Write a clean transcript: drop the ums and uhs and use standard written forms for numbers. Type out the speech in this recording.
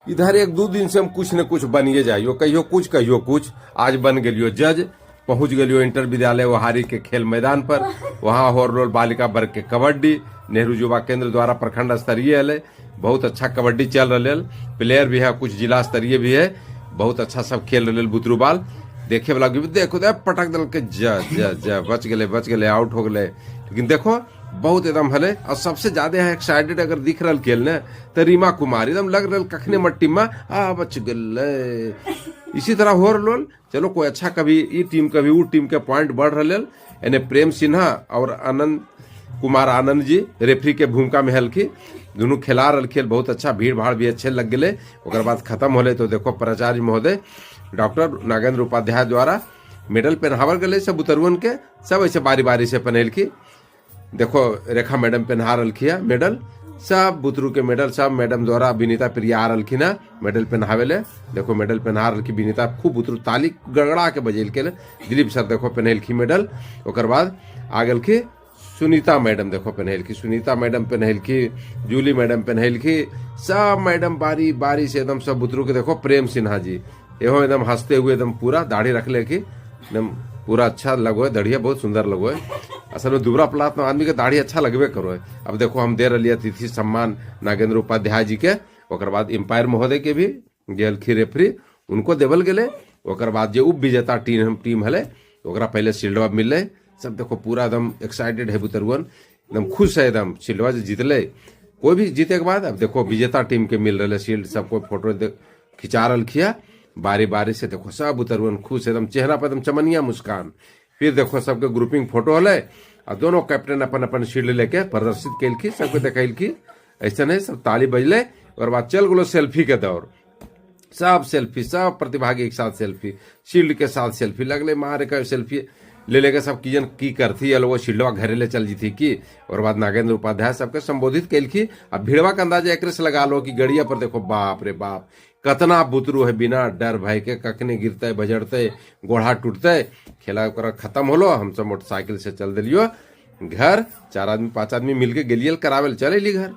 इधर एक दू दिन से हम कुछ न कुछ बनिए जाइयो, कहियो कुछ कहियो कुछ। आज बन गेलियो जज, पहुंच गेलियो इंटर विद्यालय ओहारी के खेल मैदान पर। वहां हो रोल बालिका वर्ग के कबड्डी नेहरू युवा केंद्र द्वारा प्रखंड स्तरीय है। बहुत अच्छा कबड्डी चल रहा है, प्लेयर भी है, कुछ जिला स्तरीय भी है। बहुत अच्छा सब खेल रहे बुतरू बाल देखे वाला देखो दे पटक दल के जा जा जा बच गए बच गए आउट हो गए। लेकिन देखो बहुत एकदम हले और सबसे ज्यादा है एक्साइटेड अगर दिख रहा खेल ने तो रीमा कुमार एकदम लग रहा कखने मट्टी में आ बच गए। इसी तरह हो रहा चलो कोई अच्छा कभी ई टीम कभी वो टीम के पॉइंट बढ़ रहा। एने प्रेम सिन्हा और आनंद कुमार आनंद जी रेफरी के भूमिका में हलखी, दोनों खेला रहा खेल बहुत अच्छा, भीड़ भाड़ भी अच्छे लग गए। ओकर बाद खत्म होले तो देखो प्राचार्य महोदय डॉक्टर नागेंद्र उपाध्याय द्वारा मेडल पहनावल गए सब उतरुअन के, सब ऐसे बारी बारी से पहनलखी। देखो रेखा मैडम पहना रही है मेडल, सब बुतरू के मेडल सब मैडम द्वारा विनीता प्रिया आ रही ना मेडल पहनावे ले। देखो मेडल पहना रही विनीता, खूब बुतरू ताली गड़गड़ा के बजेल के। दिलीप सर देखो पहनलखी मेडल। ओकर बाद आ गेलखी सुनीता मैडम, देखो पहनलखी सुनीता मैडम पहनलखी, जूली मैडम पहनलखी, सब मैडम बारी बारी से एकदम सब बुतरू के। देखो प्रेम सिन्हा जी एहो एकदम हंसते हुए एकदम पूरा दाढ़ी रख ले की एकदम पूरा अच्छा लगो है, दाढ़िया बहुत सुंदर लगो है। असल में दुबरा पलात में आदमी के दाढ़ी अच्छा लगबे करो है। अब देखो हम दे रही अतिथि सम्मान नागेंद्र उपाध्याय जी के, ओकर बाद एम्पायर महोदय के भी गेलखी रेफरी उनको देवल गेले। ओकर बाद जे उप विजेता टीम हले ओकरा पहले शील्डवा मिलले। सब देखो पूरा एकदम एक्साइटेड है बुतरुअन, एकदम खुश है एकदम शील्डवा जो जीतले। कोई भी जीते के बाद अब देखो विजेता टीम के मिल रहे शील्ड, सबको फोटो खिंचा रखिया बारी बारी से। देखो सब उतरुअन खुश एकदम, चेहरा पर एकदम चमनिया मुस्कान। फिर देखो सबके ग्रुपिंग फोटो हले और दोनों कैप्टन अपन अपन शील्ड लेके प्रदर्शित कैलखी, सबके देखलखी। ऐसा नहीं सब ताली बजले और बाद चल गलो सेल्फी के दौर। सब सेल्फी, सब प्रतिभागी एक साथ सेल्फी, शील्ड के साथ सेल्फी लगले मारे के सेल्फी ले लेके सब किजन की करथी वो शील्डवा घरे ले चल जी की। और बाद नागेंद्र उपाध्याय सबके संबोधित कैलखी। अब भीड़वा के अंदाजा एकरे से लगा लो कि गड़िया पर देखो बाप रे बाप कतना बुतरू है, बिना डर भय के कखने गिरते बजड़ते गोढ़ा टूटते। खेला ओकरा खत्म होलो, हम सब मोटरसाइकिल से चल दिलियो घर। 4 आदमी 5 आदमी मिलके गेलियल करावे चल अली घर।